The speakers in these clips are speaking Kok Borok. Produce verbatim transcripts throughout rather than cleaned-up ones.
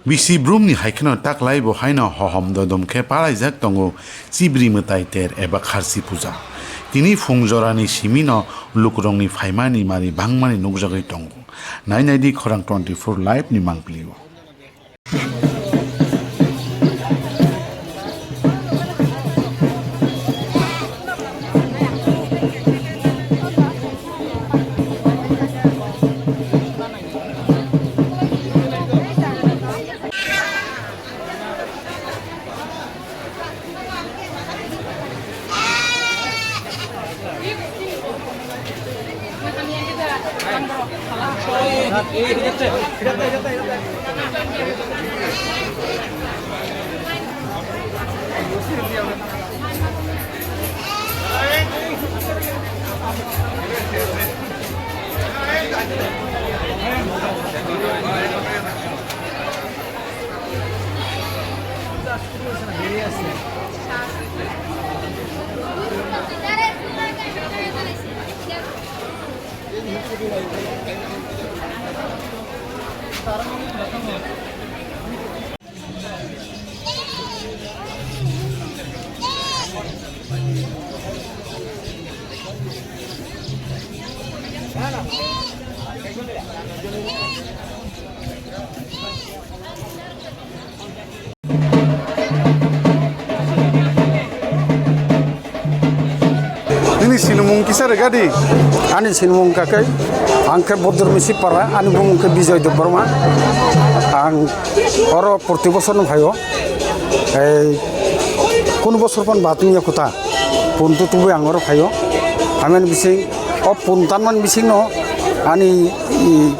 Bisi brumni hai kheno taklai bo haino hohom dodom khe palaijak tongo chibri mwtai ter eba kharsi puja. Tini phung jorani simino lukurokni phaimani mari bangmani nukjagwi tongo. Nai naidi Khorang twenty-four Live ni mangpili o. Nini sinimung kisa rega di? Ani sinimung kakai, ang khe Bodormisi para, ani bumung khe Bijoy Debbarma. Ang oro proti bosor no phaio. Ei, kunu bosor phan bat wngya kotha. Pun tu tubui ang oro phaio. Phaimani bising, o pun tanmani bisingno ani, i,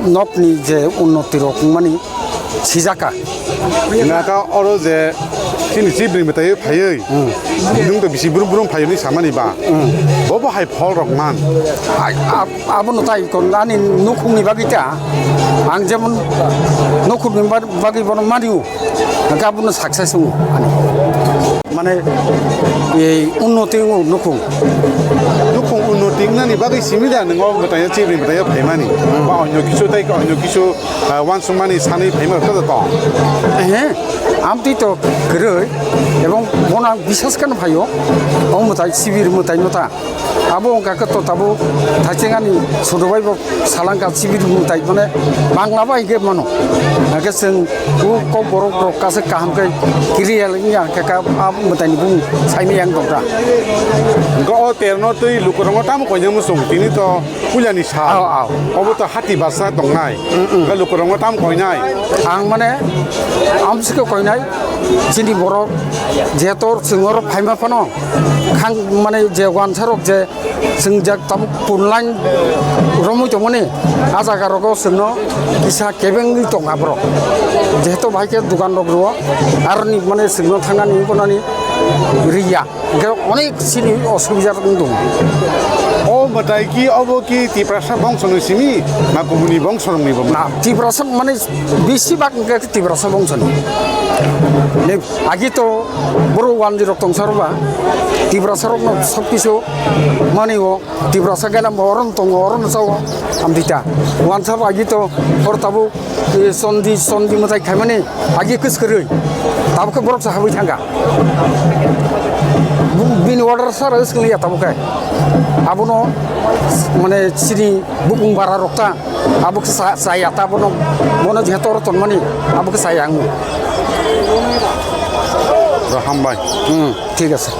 nokni je unnoti rok wngmani sijaka. Naka oro je chini chibri mwtai phaiwi. Hmm. Nung to bisi brum brum phaiwi samani ba. Hmm. Bobo hai phol rok man. Ai, ab-, abono tai kon ani nukhungni bagwi ta. Ang jemon nukhungni ba-, bagwi bono maniu. Hingke abono success wngo ani. Mane, ei unnoti wngo nukhung. Nukhung unnoti wngnani bagwi simi da nwng o mwtaio chibri mwtaio phaimani. Hmm. Ba onyo kisu tai onyo kisu, ah, uansukmani sanwi phaima rok to tong. Ehe, amtwi to kwrwi, ebong bono ang bisas kheno phaio. O mwtai chibri mwtai no ta. Abo wngkha khe to tabuk thaising ani sodo bai bo salangkha chibiri mwtai mane Bangla bai hingke mano. Hingke chwng o kok borok rok kaisa kaham khe clear wngya hingke ka a mwtaini bumung saimaya wng tongkha. Hingke o terno twi lukurokno tamo koinai muchung tini to puilani sal. Ao, ao. Obo to hati basa tongnai. Mm, mm. Hingke lukurokno tamo koinai. Ang mane amsike koinai chini borok jetor chwng oro phaima phano khang mane je wansarok je Chwng jak tabuk punlain romwi tongmani, a jaga rogo chwngno kisa kebengwi tong aborok. Jehetu bahai khe dukan rok rwo, aroni mane chwngno thangnani wngkha nani riya. Hingkhe onek chini osubida wng tongo. O mwtai ki obo ki Tiprasa bongso ni simi na kubuni bongso rok ni bo? Na, Tiprasa mane bisi bak hingkhe Tiprasa bongso ni. Ne, agi to boro wandi rok tong saro ba, Tiprasa rok no sob kisu mani o. Tiprasa gana bo oro no tongo, oro no chao, amtwi ta. Wansa bo agi to, oro tabuk, eh, sondi, sondi mwtai khaimani, agi kwskwrwi. Tabuk khe borok se habwi thangkha. Bu-, bini order sara swkang ya tabuk khe. Abono, mane, chini bukung bara rok ta, abo khe sa-, saya ta bono, bono jehetu oro tonmani, abo khe saya ang. Hambai. Hmm, thik ase.